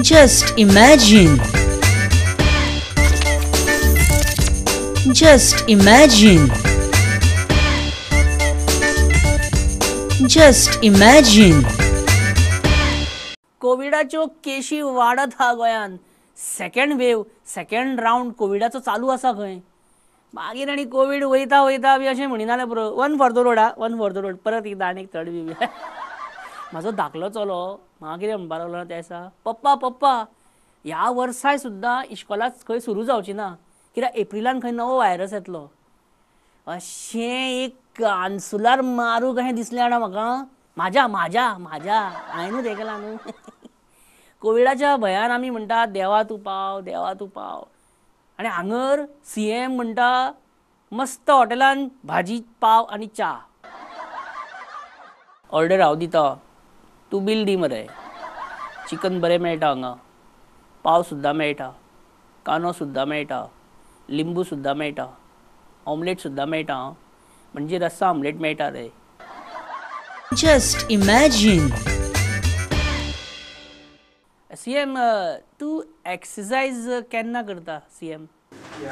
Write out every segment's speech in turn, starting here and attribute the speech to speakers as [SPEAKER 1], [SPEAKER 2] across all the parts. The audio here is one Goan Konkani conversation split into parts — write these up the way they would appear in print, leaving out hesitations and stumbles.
[SPEAKER 1] Just imagine. Just imagine. Just imagine.
[SPEAKER 2] कोविडाच्यो केशी वाडत हा गोंयांत. सेकंड वेव, सेकंड रावंड कोविडाचो चालू आसा खंय. मागीर आनी कोवीड वयता वयता बी अशें म्हणिनाले पुरो, वन फॉर the road हा, वन फॉर the road, परत एकदां आनीक थर्ड बी. म्हाजो धाकलो चलो म्हाका कितें म्हणपाक लागलो त्या दिसा, पप्पा पप्पा ह्या वर्साय सुद्दां इश्कोलां खंय सुरू जावची ना, कित्याक एप्रिलान खंय नवो व्हायरस येतलो. अशें एक कानसुलार मारूं कशें दिसलें जाणा म्हाका. म्हाज्या म्हाज्या म्हाज्या हांवेंनूच हें केलां न्हू. कोविडाच्या भंयान आमी म्हणटा देवा तूं पाव, देवा तूं पाव, आनी हांगर सी एम म्हणटा मस्त हॉटेलान भाजी पाव आनी च्या. ऑर्डर हांव दिता, तूं बील दी मरे. चिकन बरें मेळटा हांगा, पाव सुद्दां मेळटा, कांदो सुद्दां मेळटा, लिंबू सुद्दां मेळटा, ऑमलेट सुद्दां मेळटा, म्हणजे रस्सा ऑमलेट मेळटा रे.
[SPEAKER 1] Just imagine.
[SPEAKER 2] C M तूं एक्सरसायज केन्ना करता सी एम?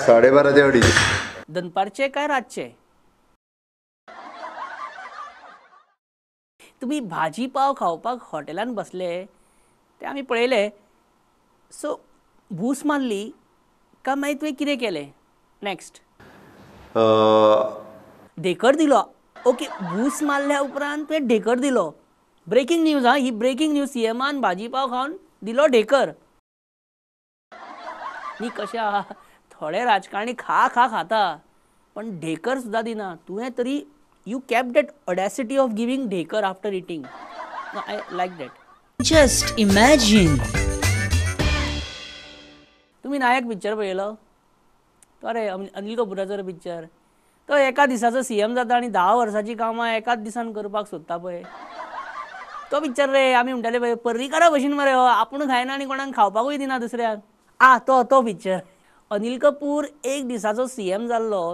[SPEAKER 3] 12:30 ते 2:30.
[SPEAKER 2] दनपारचे काय रातचे? तुमी भाजी पाव खावपाक हॉटेलान बसले ते आमी पळयले. सो भूस मारली काय मागीर तुवें कितें केलें नेक्स्ट? ढेकर दिलो. ओके, भूस मारल्या उपरांत तुवें ढेकर दिलो. ब्रेकींग न्यूज हा ही, ब्रेकींग न्यूज. सी एमान भाजी पाव खावन दिलो ढेकर. न्ही कशें आहा, थोडे राजकारणी खा खा खाता पण ढेकर सुद्दां दिना. तुवें तरी you kept that audacity of giving dhekar after eating. No, I like that.
[SPEAKER 1] Just imagine.
[SPEAKER 2] तुम्ही नायक पिक्चर पळयलो? तो रे अनिल कपुराचो पिक्चर. तो एका दिसाचो सी एम जाता आनी 10 वर्सांची कामां एकाच दिसान करपाक सोदता पळय तो पिक्चर रे. आमी म्हणटाले पळय पर्रीकारा भशेन मरे हो, आपूण खायना आनी कोणाक खावपाकूय दिना दुसऱ्याक. आ तो तो पिक्चर. अनिल कपूर एक दिसाचो सी एम जाल्लो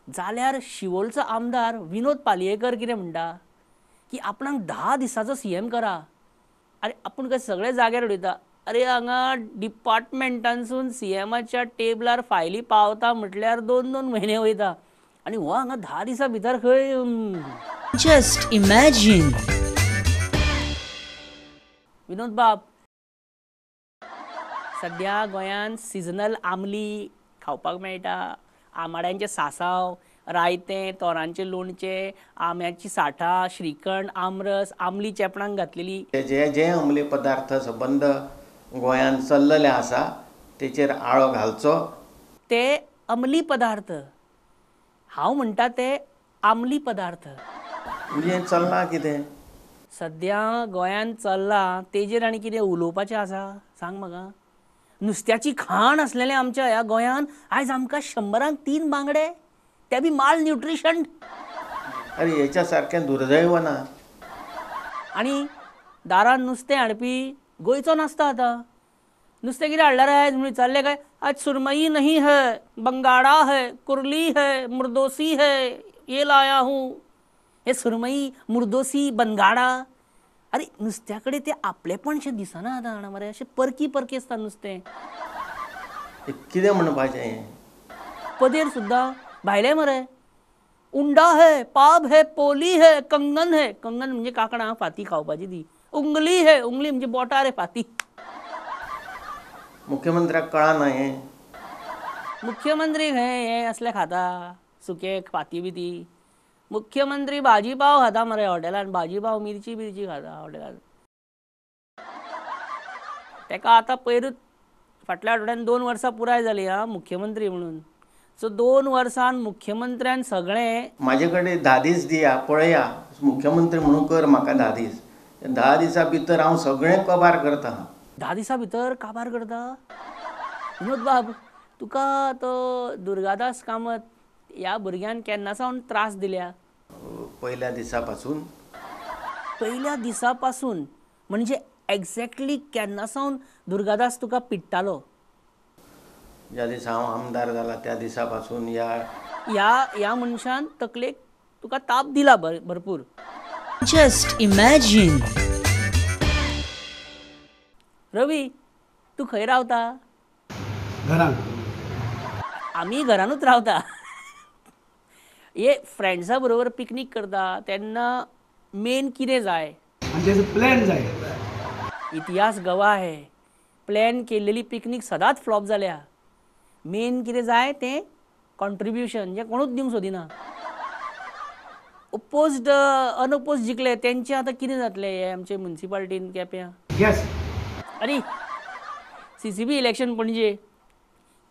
[SPEAKER 2] जाल्यार शिवोलचो आमदार विनोद पालयेकर कितें म्हणटा की आपणाक 10 दिसाचो सी एम करा. आरे आपूण काय सगळे जाग्यार उडयता. अरे हांगा डिपार्टमेंटानसून सी एमाच्या टेबलार फायली पावता म्हटल्यार 2-2 म्हयने वयता आनी हो हांगा 10 दिसां भितर खंय.
[SPEAKER 1] Just imagine.
[SPEAKER 2] विनोद बाब, सद्या गोंयांत सिजनल आमली खावपाक मेळटा, आमाड्यांचे सासाव, रायतें, तोरांचें लोणचें, आंब्याची साठां, श्रीखंड, आमरस, आमली चेपणाक घातलेली.
[SPEAKER 4] जे जे अंमली पदार्थ सबंद गोंयांत चल्लले आसा तेचेर आळो घालचो.
[SPEAKER 2] ते अंमली पदार्थ, हांव म्हणटा ते आमली पदार्थ.
[SPEAKER 4] म्हणजे चल्लां कितें
[SPEAKER 2] सद्या गोंयांत चल्लां तेजेर आनी कितें उलोवपाचें आसा सांग म्हाका. नुस्त्याची खाण आसलेलें आमच्या ह्या गोंयांत आयज आमकां 100 3 बांगडे, ते बी माल न्युट्रिशन.
[SPEAKER 4] अरे हेच्या सारकें दुर्दैव ना.
[SPEAKER 2] आनी दारान नुस्तें हाडपी गोंयचो नासता आतां. नुस्तें कितें हाडल्यार आयज म्हूण विचारलें काय आज सुरमई नहीं है, बंगाड़ा है, कुर्ली है, मुर्दोसी है, ये लाया हूँ. हे सुरमई, मुर्दोसी, बनगाडा, अरे नुस्त्या कडेन ते आपलेपणशें दिसना आतां जाणा मरे. अशें परकी परकी आसता नुस्तें.
[SPEAKER 4] कितें म्हणपाचें हें?
[SPEAKER 2] पदेर सुद्दां भायलें मरे. उंडा है, पाब है, पोली है, कंगन है. कंगन म्हणजे कांकणां, फाती खावपाची ती. उंगली है, उंगली म्हणजे बोटां रे फाती.
[SPEAKER 4] मुख्यमंत्र्याक कळना हें?
[SPEAKER 2] मुख्यमंत्री खंय हें असलें खाता, सुके फाती बी ती. मुख्यमंत्री भाजी पाव खाता मरे हॉटेलान, भाजी पाव मिरची बिरची खाता हॉटेलान. तेका आतां पयरूच फाटल्या आठवड्यान 2 वर्सां पुराय जाली हा मुख्यमंत्री म्हणून. सो 2 वर्सान मुख्यमंत्र्यान सगळें
[SPEAKER 4] म्हाजे कडेन 10 दीस दिया पळया, मुख्यमंत्री म्हणून कर म्हाका 10 दीस. 10 दिसां भितर हांव सगळें कबार करता.
[SPEAKER 2] 10 दिसां भितर काबार करता? विनोद बाब, तुका तो दुर्गादास कामत ह्या भुरग्यान केन्ना सावन त्रास दिल्या?
[SPEAKER 4] पयल्या दिसा पासून.
[SPEAKER 2] पयल्या दिसा पासून म्हणजे एक्झॅक्टली केन्ना सावन दुर्गादास तुका पिडटालो?
[SPEAKER 4] ज्या दिसा हांव आमदार जाला त्या दिसा पासून. ह्या
[SPEAKER 2] ह्या ह्या मनशान तकलेक तुका ताप दिला भरपूर.
[SPEAKER 1] Just imagine.
[SPEAKER 2] Ravi, तूं खंय रावता?
[SPEAKER 5] घरान.
[SPEAKER 2] आमी घरानूच रावता. हे फ्रेंड्सा बरोबर पिकनीक करता तेन्ना मेन कितें जाय?
[SPEAKER 5] आनी प्लॅन जाय.
[SPEAKER 2] इतिहास गवाह आहे, प्लॅन केल्लेली पिकनीक सदांच फ्लॉप जाल्या. मेन कितें जाय तें कॉन्ट्रिब्युशन, जें कोणूच दिवंक सोदिना. ओपोज्ड अनओपोज जिखले तेंचें आतां कितें जातलें हे आमचे मुन्सिपाल्टीन केप्यां?
[SPEAKER 5] येस.
[SPEAKER 2] आनी CCB election Panaji,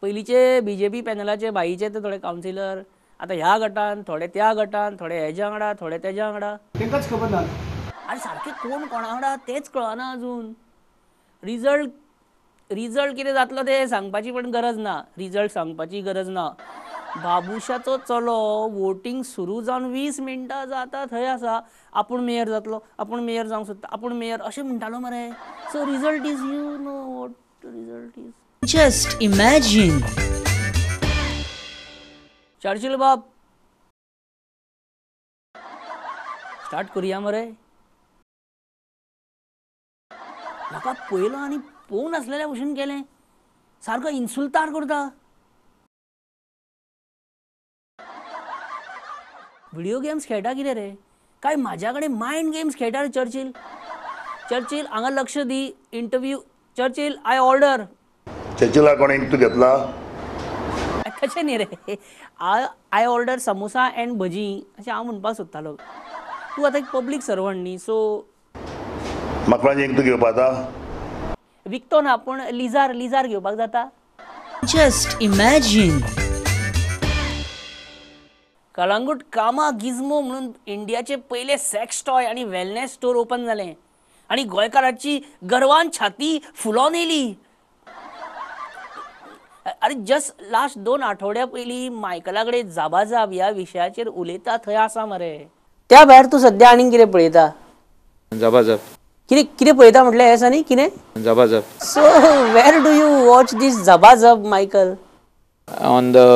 [SPEAKER 2] पयलींचे बीजेपी पॅनलाचे भाईचे ते थोडे कावन्सिलर आतां ह्या गटान, थोडे त्या गटान, थोडे हेज्या वांगडा, थोडे तेज्या वांगडा.
[SPEAKER 5] तेकाच खबर ना.
[SPEAKER 2] आनी सारकें कोण कोणा वांगडा तेंच कळना अजून. रिजल्ट कितें जातलो तें सांगपाची पण गरज ना. रिजल्ट सांगपाची गरज ना. बाबुशाचो चलो वोटींग सुरू जावन 20 मिनटां जाता थंय आसा, आपूण मेयर जातलो, आपूण मेयर जावंक सोदता, आपूण मेयर अशें म्हणटालो मरे. So result is, you know what result is.
[SPEAKER 1] Just imagine.
[SPEAKER 2] Churchill बाब स्टार्ट करुया मरे. म्हाका पळयलो आनी पळोवंक नासलेल्या भशेन केलें. सारको इन्सुल्तार करता. व्हिडियो गेम्स खेळटा कितें रे? काय म्हाज्या कडेन मायंड गेम्स खेळटा रे चर्चिल? चर्चिल हांगा लक्ष दी. Interview Churchill, I order.
[SPEAKER 6] चर्चिला कोणें तूं घेतला?
[SPEAKER 2] तशें न्ही रे, I order samosa and bhaji अशें हांव म्हणपाक सोदतालो. तूं आतां एक पब्लीक सर्वंट न्ही, सो
[SPEAKER 6] म्हाका एक तूं घेवपा जाता?
[SPEAKER 2] विकतो ना, पूण लिजार लिजार घेवपाक जाता.
[SPEAKER 1] Just imagine.
[SPEAKER 2] Calangute कामा गिझमो म्हणून इंडियाचे पयले सेक्स टॉय आनी वेलनेस स्टोर ओपन जालें आनी गोंयकारांची गर्वान छाती फुलोवन येयली. अरे जस्ट लास्ट 2 आठवड्या पयलीं मायकला कडेन जाबाजाब ह्या विशयाचेर उलयता थंय आसा मरे. त्या भायर तूं सद्या आनीक कितें पळयता?
[SPEAKER 7] जाबाजाब.
[SPEAKER 2] कितें कितें पळयता म्हटलें हें आनी कितें?
[SPEAKER 7] जाबाजाब.
[SPEAKER 2] So where do you watch this Zabajab Michael?
[SPEAKER 7] On the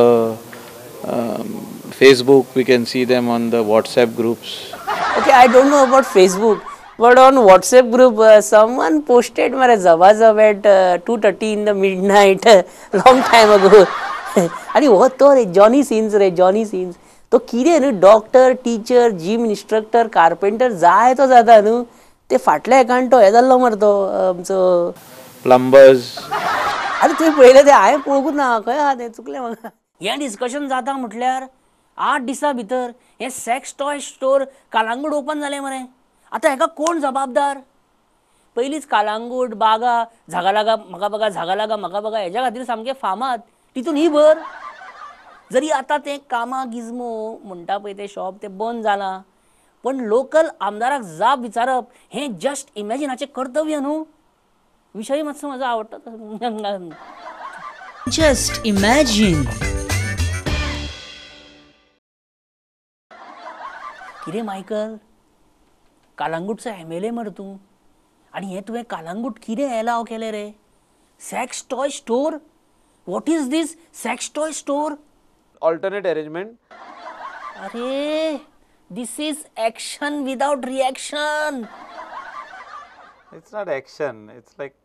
[SPEAKER 7] Facebook, we can see them on the WhatsApp groups.
[SPEAKER 2] Okay, I don't know about Facebook, but on WhatsApp group, someone posted mare Zabajab at 2:30 in the midnight, long time ago. आणि हो तो रे जॉनी सीन्स रे, जॉनी सीन्स तो कितें न्हू, doctor, teacher, gym instructor, carpenter जाय तो जाता न्हू. ते फाटल्या एकान तो हे जाल्लो मरे तो आमचो
[SPEAKER 7] प्लंबर्स.
[SPEAKER 2] आरे तुवें पळयलें तें? हांवें पळोवंकूच ना. खंय आहा तें? चुकलें म्हाका. हें डिस्कशन जाता म्हटल्यार 8 दिसां भितर हें sex toy store Calangute open जालें मरे. आतां हेका कोण जबाबदार? पयलींच कालांगूट बागा झागा लागा म्हाका बघा, झागा लागा म्हाका बघा हेज्या खातीर सामकें फामाद, तितून ही भर. जरी आतां तें कामा गिझमो म्हणटा पळय तें शॉप तें बंद जालां, पण लोकल आमदाराक जाप विचारप हें जस्ट इमॅजिनाचें कर्तव्य न्हू. विशय मातसो म्हजो आवडटा.
[SPEAKER 1] Just imagine.
[SPEAKER 2] कितें मायकल, कालांगूटचो MLA मरे तूं, आनी हें तुवें कालांगूट कितें एलाव केलें रे? Sex toy store? What is this sex toy store?
[SPEAKER 7] Alternate arrangement.
[SPEAKER 2] अरे this is action without reaction.
[SPEAKER 7] It's not action, it's like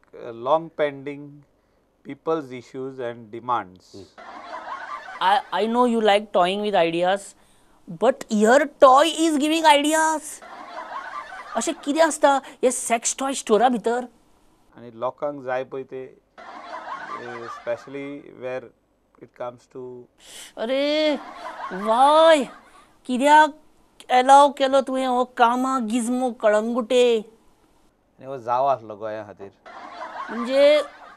[SPEAKER 7] long pending people's issues and demands.
[SPEAKER 2] I know you like toying with ideas, but your toy is giving ideas. अशें कितें आसता हे सेक्स टॉय स्टोरा भितर?
[SPEAKER 7] आनी लोकांक जाय पळय ते, specially where it comes to.
[SPEAKER 2] अरे वाय, कित्याक एलाव केलो तुवें हो कामा गिझमो कळंगुटे?
[SPEAKER 7] आनी हो जावो आसलो गोंया खातीर.
[SPEAKER 2] म्हणजे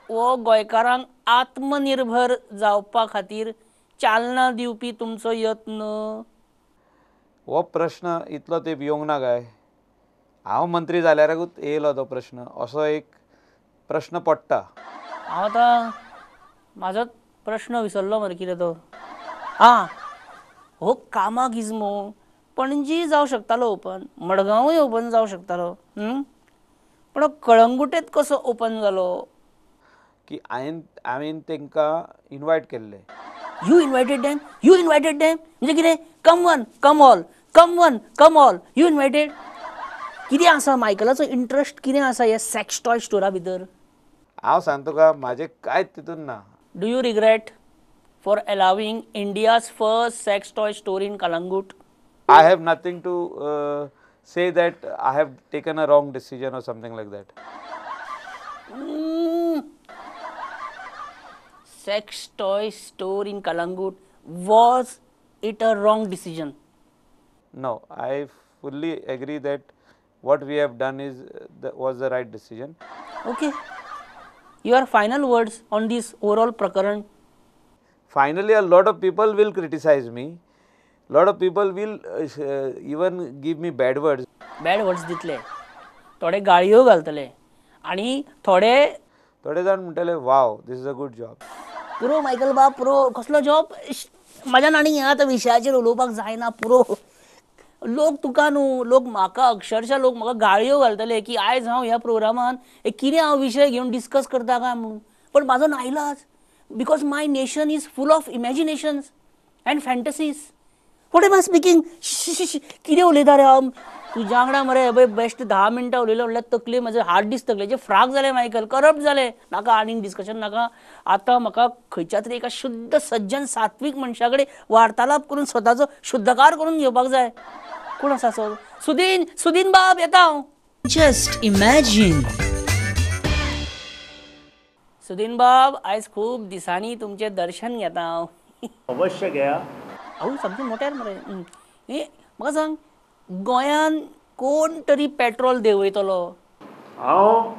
[SPEAKER 2] हो गोंयकारांक आत्मनिर्भर जावपा खातीर चालना दिवपी तुमचो यत्न.
[SPEAKER 7] हो प्रश्न इतलो तेंप येवंक ना काय? हांव मंत्री जाल्यारूच येयलो तो प्रश्न, असो एक प्रश्न पडटा.
[SPEAKER 2] हांव आतां म्हाजो प्रश्न विसरलो मरे कितें तो. आं, हो कामा गिझमो पणजी जावं शकतालो ओपन, मडगांवूय ओपन जावं शकतालो, पण हो कळंगुटेंत कसो ओपन जालो?
[SPEAKER 7] की हांवें तांकां इनवायट केल्लें.
[SPEAKER 2] You invited them? You invited them? म्हणजे कितें? Come one come all, come one come all, you invited? कितें आसा मायकलाचो इंट्रस्ट? कितें आसा ह्या सेक्स टॉय स्टोरा भितर?
[SPEAKER 7] हांव सांगता तुका म्हाजें कांयच तितून ना.
[SPEAKER 2] Do you regret for allowing India's first sex toy store in Calangute?
[SPEAKER 7] I have nothing to say that I have taken a wrong decision or something like that.
[SPEAKER 2] Sex toy store in Calangute, was it a wrong decision?
[SPEAKER 7] No, I fully agree that what we have done is was the right decision.
[SPEAKER 2] Okay. Your final words on this overall prakaran?
[SPEAKER 7] Finally, a lot of people will criticize me. Lot of people will even give me bad words.
[SPEAKER 2] Bad words दितले, थोडे गाळयो घालतले आनी थोडे
[SPEAKER 7] थोडे जाण म्हणटले wow, this is a good job.
[SPEAKER 2] पुरो मायकल बाब, पुरो. कसलो जॉब? म्हाज्यान आनी ह्या आतां विशयाचेर उलोवपाक जायना. पुरो. लोक तुका न्हू, लोक म्हाका अक्षरशा लोक म्हाका गाळयो घालतले की आयज हांव ह्या प्रोग्रामान कितें हांव विशय घेवन डिस्कस करता काय म्हणून. पण म्हाजो नाइलाज, because my nation is full of imaginations and fantasies. What am I speaking? कितें उलयता रे हांव तुज्या वांगडा मरे? पळय बेस्ट 10 मिनटां उलयलो म्हणल्यार तकले म्हजे हार्ड डिस्क तकलेचे फ्राक जाले मायकल, करप्ट जाले. नाका आनीक डिस्कशन नाका. आतां म्हाका खंयच्या तरी एका शुद्ध सज्जन सात्वीक मनशा कडेन वार्तालाप करून स्वताचो शुद्धकार करून घेवपाक जाय. कोण आसा सो? सुदीन, सुदीन बाब येता हांव.
[SPEAKER 1] Just imagine.
[SPEAKER 2] Sudin बाब, आयज खूब दिसांनी तुमचें दर्शन घेता हांव.
[SPEAKER 8] अवश्य घेया.
[SPEAKER 2] हांव सामकें मोट्यार मरे. हे म्हाका सांग, गोंयान कोण तरी पेट्रोल देंवयतलो?
[SPEAKER 8] हांव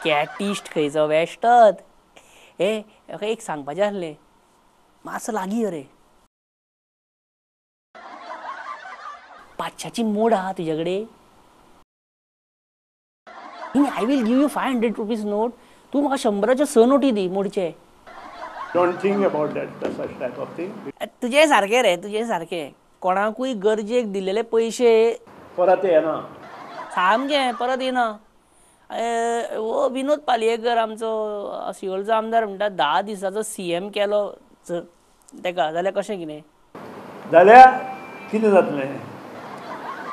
[SPEAKER 2] कॅटिस्ट खंयचो वेस्टत. हे म्हाका एक सांगपाचें आसलें, मातसो लागीं यो रे. 500ची मोड आहा तुजे कडेन? I will give you 500 rupees note. तूं म्हाका 100च्यो 6 नोटी दी मोडचे.
[SPEAKER 8] Don't think about that, such type of thing.
[SPEAKER 2] तुजें सारकें रे, तुजें सारकें. कोणाकूय गरजेक दिलेले पयशे
[SPEAKER 8] परत येना.
[SPEAKER 2] सामकें परत येना. हो विनोद पालयेकर आमचो शिवोलचो आमदार म्हणटा 10 दिसाचो CM केलो तेका, जाल्यार कशें कितें
[SPEAKER 8] जाल्यार कितें जातलें?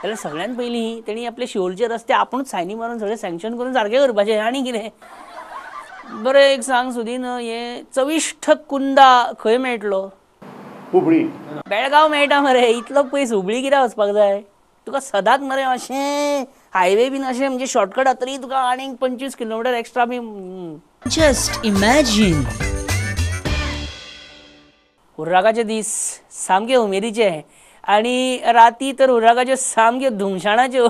[SPEAKER 2] जाल्यार सगळ्यान पयलीं तेणी आपले शिवोलचे रस्ते आपुणूच सायनी मारून सगळें सँक्शन करून सारकें करपाचें आनी कितें. बरें एक सांग सुदीन, हें चविश्ट कुंदा खंय मेळटलो?
[SPEAKER 8] हुबळी.
[SPEAKER 2] बेळगांव मेळटा मरे. इतलो पयस हुबळी कित्याक वचपाक जाय तुका? सदांच मरे अशें हायवे बीन अशें म्हणजे शॉर्टकट तरी तुका आनीक 25 kilometre extra be.
[SPEAKER 1] Just imagine.
[SPEAKER 2] हुर्राकाचे दीस सामके उमेदीचे आनी राती तर हुर्राकाच्यो सामक्यो धुमशाणाच्यो.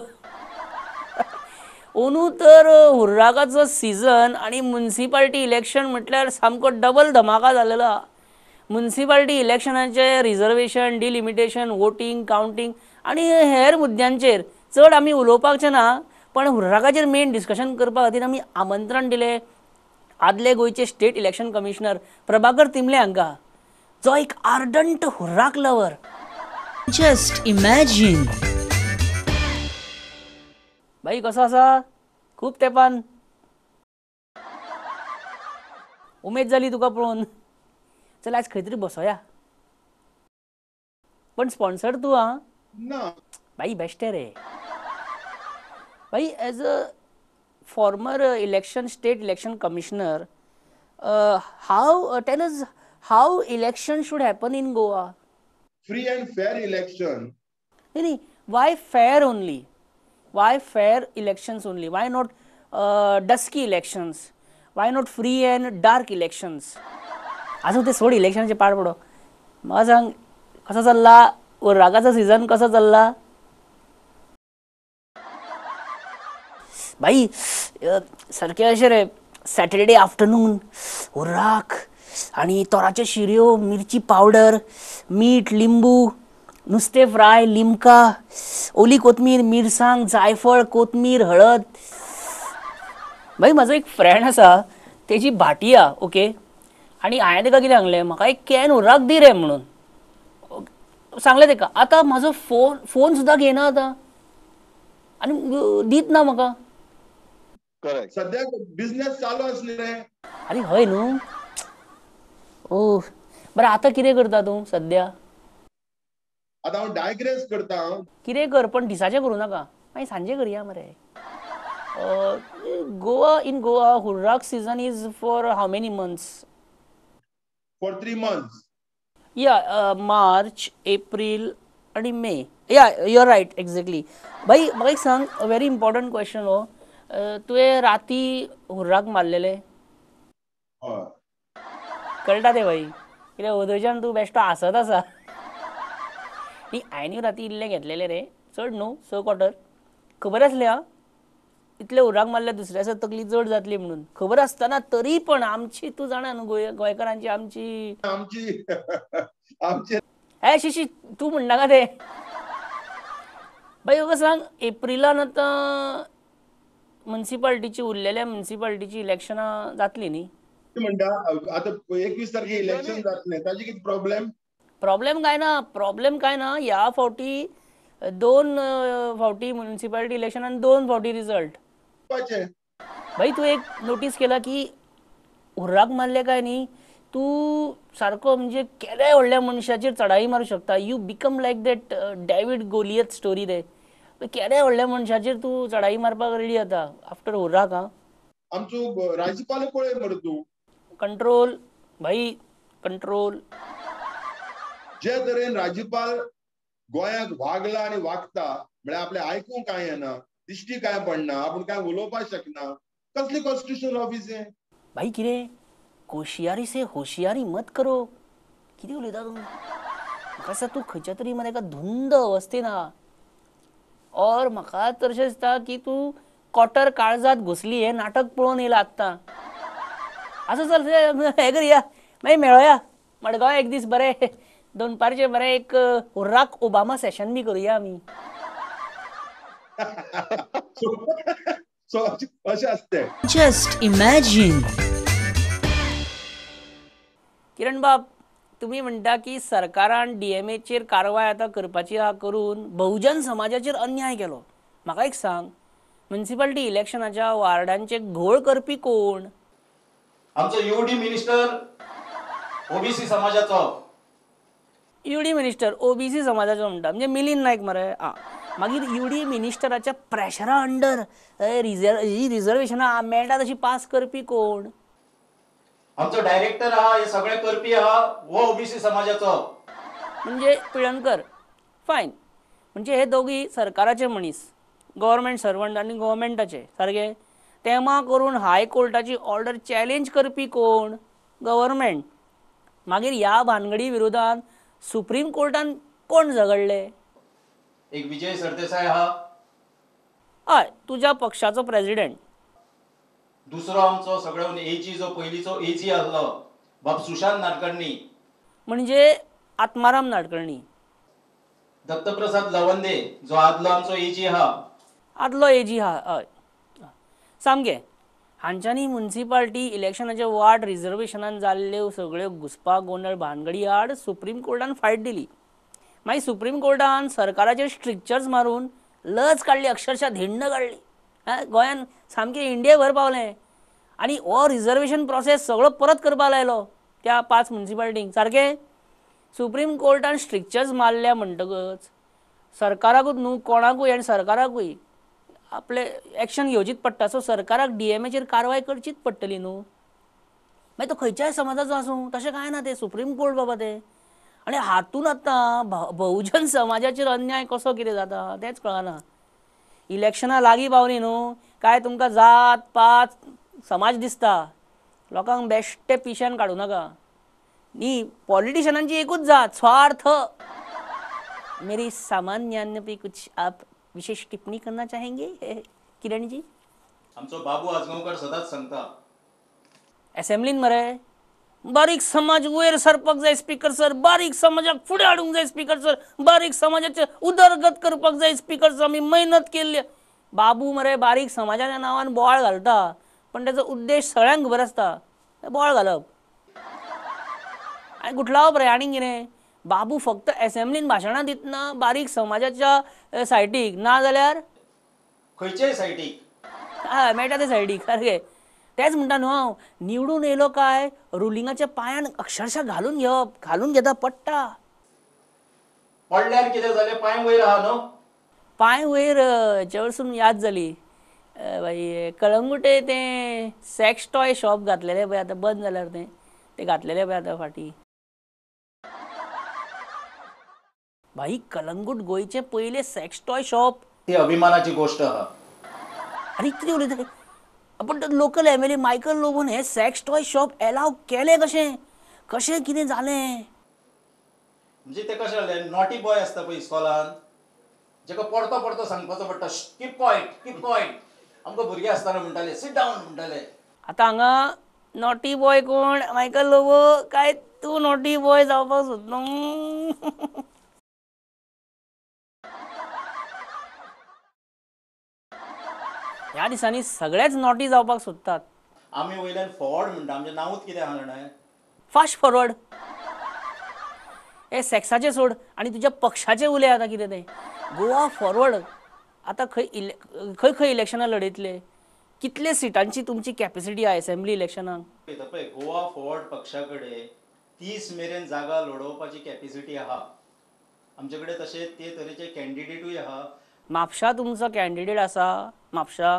[SPEAKER 2] अंदू तर हुर्राकाचो सिजन आनी मुन्सिपाल्टी इलेक्शन म्हटल्यार सामको डबल धमाका जालेलो आहा. मुन्सिपाल्टी इलेक्शनाचे रिजर्वेशन, डिलिमिटेशन, वोटींग, कावंटींग आनी हेर मुद्द्यांचेर चड आमी उलोवपाचें ना, पण हुर्राकाचेर मेन डिस्कशन करपा खातीर आमी आमंत्रण दिलें आदले गोंयचे state election commissioner Prabhakar Timle हांकां, जो एक आर्डंट हुर्राक लवर.
[SPEAKER 1] Just imagine.
[SPEAKER 2] बाई कसो आसा? खूब तेंपान उमेद जाली तुका पळोवन. चल आयज खंय तरी बसोया. पण स्पॉन्सर तूं आं?
[SPEAKER 3] ना
[SPEAKER 2] बाई, बेश्टें रे बाई. As a former election state election commissioner, how tell us how election should happen in Goa?
[SPEAKER 3] Free and fair election.
[SPEAKER 2] नाही नाही, why fair only? Why fair elections only? Why not dusky elections? Why not free and dark elections? आजून ते सोड इलेक्शनाचे पाड पडो. म्हाका सांग कसो चल्ला हुर्राकाचो सिजन? कसो चल्ला बाई? सारकें अशें रे, सॅटरडे आफ्टरनून हुर्राक आनी तोराच्यो शिरयो, मिरची पावडर, मीठ, लिंबू, नुस्तें फ्राय, लिमका, ओली कोथमीर, मिरसांग, जायफळ, कोथमीर, हळद. बाई म्हाजो एक फ्रेंड आसा, तेजी भाटी आहा, ओके, आनी हांवें तेका कितें सांगलें, म्हाका एक can हुर्राक दी रे म्हणून सांगलें तेका. आतां म्हाजो फोन सुद्दां घेयना आतां आनी दीत ना म्हाका.
[SPEAKER 3] सद्याक बिझनेस चालू आसले रे.
[SPEAKER 2] आरे हय न्हू. ओ बरें, आतां कितें करता तूं सद्या?
[SPEAKER 3] आतां हांव डायग्रेस करता.
[SPEAKER 2] कितें कर, पण दिसाचें करूं नाका, मागीर सांजे करया मरे. Goa, in Goa Hurrak season is for how many months?
[SPEAKER 3] For 3 months.
[SPEAKER 2] Yeah, March, April आनी May. Yeah, you are right, exactly. भाई म्हाका एक सांग, व्हेरी इम्पॉर्टंट क्वेश्चन हो, तुवें राती हुर्राक मारलेले?
[SPEAKER 3] हय.
[SPEAKER 2] कळटा ते भाई, कित्याक ओदोच्यान तूं बेश्टो हांसत आसा. न्ही, हांवें राती इल्लें घेतलेलें रे, चड न्हू, 6 क्वॉर्टर. खबर आसलें आं इतले हुर्राक मारल्यार दुसऱ्या दिसा तकली जड जातली म्हणून खबर आसतना तरी पण आमची, तूं जाणा न्हू गोंयकारांची आमची
[SPEAKER 3] आमची आमची
[SPEAKER 2] ए शिशी तूं म्हणनाका ते. बाई म्हाका सांग, एप्रिलान आतां मुन्सिपाल्टीची उरलेल्या मुन्सिपाल्टीची इलेक्शनां जातली न्ही?
[SPEAKER 3] म्हणटा आतां 21 तारखे इलेक्शन जातलें, ताजे कितें प्रॉब्लेम?
[SPEAKER 2] प्रॉब्लेम काय ना, प्रॉब्लेम काय ना, ह्या फावटी 2 फावटी मुन्सिपाल्टी इलेक्शन आनी 2 फावटी रिजल्ट. भाई तूं एक नोटीस केला की हुर्राक मारले काय न्ही तूं सारको म्हणजे केद्याय व्हडल्या मनशाचेर चढाई मारूं शकता. You become like that David Goliath story रे. केद्याय व्हडल्या मनशाचेर तूं चढाई मारपाक रेडी जाता आफ्टर हुर्राक. आं,
[SPEAKER 3] आमचो राज्यपाल पळय मरे तूं.
[SPEAKER 2] कंट्रोल भाई, कंट्रोल.
[SPEAKER 3] जे तरेन राज्यपाल गोंयांत वागला आनी वागता, म्हळ्यार आपलें आयकूंक कांय येना, दिश्टी कांय पडना, आपूण कांय उलोवपाक शकना, कसली कॉन्स्टिट्युशनल ऑफिस हें?
[SPEAKER 2] भाई कितें कोशियारी से होशियारी मत करो. कितें उलयता तूं? म्हाका दिसता तूं खंयच्या तरी मरे एका धुंद अवस्थेन आहा. और म्हाका तर अशें दिसता की तूं कॉटर काळजात घुसली हें नाटक पळोवन येयला आत्तां. आसूं चल, हें करया, मागीर मेळोया मडगांव एक दीस बरें दनपारचें बरें एक हुर्राक ओबामा सेशन बी करुया आमी.
[SPEAKER 3] अशें आसता.
[SPEAKER 1] Just imagine.
[SPEAKER 2] किरण बाब, तुमी म्हणटा की सरकारान डीएमएचेर कारवाय आतां करपाची आहा करून बहुजन समाजाचेर अन्याय केलो. म्हाका एक सांग, म्युनिसिपालिटी इलेक्शनाच्या वार्डांचे घोळ करपी कोण?
[SPEAKER 9] आमचो युडी मिनिस्टर ओबीसी समाजाचो.
[SPEAKER 2] युडी मिनिस्टर ओबीसी समाजाचो म्हणटा म्हणजे मिलिंद नायक मरे. आं, मागीर युडी मिनिस्टराच्या प्रेशरा अंडर ही रिजर्वेशनां मेळटा तशी पास करपी कोण?
[SPEAKER 9] आमचो डायरेक्टर आहा, हे सगळे करपी आहा, हो ओबीसी समाजाचो
[SPEAKER 2] म्हणजे पिळणकर. फायन, म्हणजे हे दोगी सरकाराचे मनीस, गव्हर्मेंट सर्वंट आनी गव्हर्मेंटाचे सारके. तेमा करून हायकोर्टाची ऑर्डर चॅलेंज करपी कोण? गव्हर्मेंट. मागीर ह्या भानगडी विरोधान सुप्रीम कोर्टान कोण झगडले?
[SPEAKER 9] एक विजय सरदेसाय आहा.
[SPEAKER 2] हय, तुज्या पक्षाचो प्रेजिडेंट.
[SPEAKER 9] दुसरो आमचो सगळ्यान एजी, जो पयलींचो एजी आसलो बाब सुशांत नाडकर्णी,
[SPEAKER 2] म्हणजे आत्माराम नाडकर्णी.
[SPEAKER 9] दत्तप्रसाद लवंदे जो आदलो आमचो एजी आहा.
[SPEAKER 2] आदलो एजी आहा, हय सामकें. हांच्यांनी म्युनिसिपालिटी इलेक्शनाचे वार्ड रिजर्वेशनान जाल्ल्यो सगळ्यो घुसपा गोंदळ भानगडी आड सुप्रीम कोर्टान फायट दिली. मागीर सुप्रीम कोर्टान सरकाराचेर स्ट्रिक्चर्स मारून लज काडली, अक्षरशः धिंड काडली. गोंयान सामकें इंडियेभर पावलें आनी हो रिजर्वेशन प्रोसेस सगळो परत करपाक लायलो त्या 5 म्युनिसिपालिटींक. सारकें सुप्रीम कोर्टान स्ट्रिक्चर्स मारल्या म्हणटकच सरकाराकूच न्हू कोणाकूय आनी सरकाराकूय आपले एक्शन घेवचीच पडटा. सो सरकाराक डीएमएचेर कारवाय करचीच पडटली न्हू. मागीर तो खंयच्याय समाजाचो आसूं, तशें कांय ना, ते सुप्रीम कोर्ट बाबा ते. आनी हातून आतां बहुजन समाजाचेर अन्याय कसो कितें जाता तेंच कळना. इलेक्शनां लागीं पावलीं न्हू काय तुमकां जात पात समाज दिसता. लोकांक बेश्टे पिश्यान काडूं नाका. न्ही, पॉलिटिशनांची एकूच जात, स्वार्थ. मेरी सामान्य पे कुछ आप विशेष टिप्पणी करना चाहेंगे किरण जी?
[SPEAKER 9] आमचो बाबू आजगांवकर सदांच सांगता
[SPEAKER 2] असेंब्लीन मरे, बारीक समाज वयर सरपाक जाय स्पीकर सर, बारीक समाजाक फुडें हाडूंक जाय स्पीकर सर, बारीक समाजाचे उदरगत करपाक जाय स्पीकर सर, आमी मेहनत केल्ली. बाबू मरे बारीक समाजाच्या नांवान बोवाळ घालता, पण ताचो उद्देश सगळ्यांक खबर आसता, बोवाळ घालप आनी गुठलावप रे. आनी कितें, बाबू फक्त असेंब्लीन भाशणां दितना बारीक समाजाच्या सायटीक, ना जाल्यार
[SPEAKER 9] खंयच्याय सायटीक,
[SPEAKER 2] हय मेळटा ते सायडीक सारकें. तेंच म्हणटा न्हू हांव, निवडून येयलो काय रुलिंगाच्या पांयान अक्षरशः घालून घेवप, घालून घेता पडटा.
[SPEAKER 9] पडल्यार कितें जालें, पांय वयर आहा न्हू.
[SPEAKER 2] पांय वयर हेच्या वरसून याद जाली, बाई कळंगुटे तें सॅक्स टॉय शॉप घातलेलें पळय आतां बंद जाल्यार तें तें घातलेलें पळय आतां फाटीं. भाई कलंगूट गोंयचें पयलें सॅक्स टॉय शॉप.
[SPEAKER 9] ती अभिमानाची गोष्ट आहा.
[SPEAKER 2] आनी कितें उलयता पूण लोकल एमएलए मायकल लोबोन हें सॅक्स टॉय शॉप एलाव केलें कशें कशें कितें जालें?
[SPEAKER 9] म्हणजे ते कशें जालें, नॉटी बॉय आसता पळय इस्कॉलान, जेका परतो परतो सांगपाचो पडटा कीप क्वायट कीप क्वायट. आमकां भुरगे आसतना म्हणटाले सीट डावन म्हणटाले.
[SPEAKER 2] आतां हांगा नॉटी बॉय कोण? मायकल लोबो काय तूं नॉटी बॉय जावपाक सोदना? ह्या दिसांनी सगळेच नॉटी जावपाक सोदतात.
[SPEAKER 9] आमी वयल्यान फॉरवर्ड म्हणटा, आमचें नांवूच कितें आहा जाणा,
[SPEAKER 2] फास्ट फॉरवर्ड. हे सॅक्साचें सोड आनी तुज्या पक्षाचें उलय आतां कितें तें. गोवा फॉरवर्ड आतां खंय खंय खंय इलेक्शनां लडयतले, कितले सिटांची तुमची कॅपेसिटी आहा एसेंब्ली इलेक्शनाक?
[SPEAKER 9] पळय गोवा फॉरवर्ड पक्षा कडेन 30 मेरेन जागा लडोवपाची कॅपेसिटी आहा आमचे कडेन. तशें ते तरेचे कॅन्डिडेटूय आहा.
[SPEAKER 2] म्हापशा तुमचो कॅन्डिडेट आसा? म्हापशा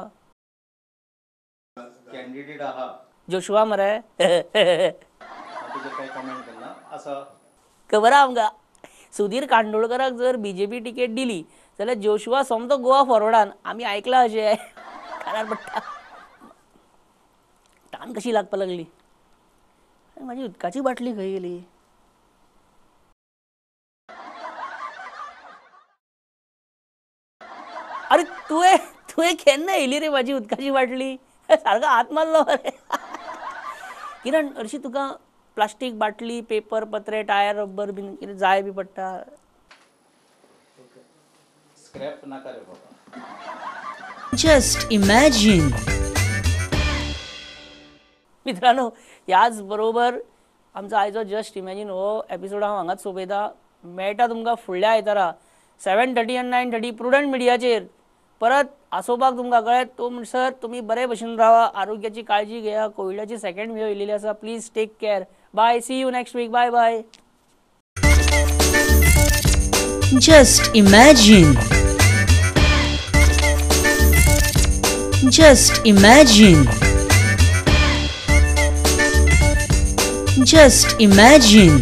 [SPEAKER 9] कॅन्डिडेट आहा
[SPEAKER 2] जोशुआ मरे.
[SPEAKER 9] तेजेर कांय कॉमेंट करना आसा.
[SPEAKER 2] खबर आहा आमकां सुधीर कांदोळकराक जर बीजेपी तिकेट दिली जाल्यार जोशुआ सोमतो गोवा फॉरवर्डान. आमी आयकलां अशें कानार पडटा. तान कशी लागपाक लागली. म्हाजी उदकाची बाटली खंय गेली? अरे तुवें तुवें केन्ना येयली रे म्हाजी उदकाची बाटली? सारको हात मारलो मरे. किरण हरशीं तुका प्लास्टीक बाटली, पेपर, पत्रे, टायर, रबर बीन कितें जाय बी पडटा?
[SPEAKER 9] स्क्रॅप नाका रे बाबा.
[SPEAKER 1] Just imagine.
[SPEAKER 2] मित्रांनो, ह्याच बरोबर आमचो आयचो जस्ट इमॅजीन हो एपिसोड हांव हांगाच सोंपयता. मेळटा तुमकां फुडल्या आयतारा 7:30 आनी 9:30 प्रुडंट मिडियाचेर. परत आसोवपाक तुमकां कळ्ळें तो म्हणसर तुमी बरे भशेन रावा, आरोग्याची काळजी घेया. कोविडाची सेकंड वेव येयलेली आसा. Please take care. Bye. See you next week. Bye bye.
[SPEAKER 1] Just imagine. Just imagine. Just imagine.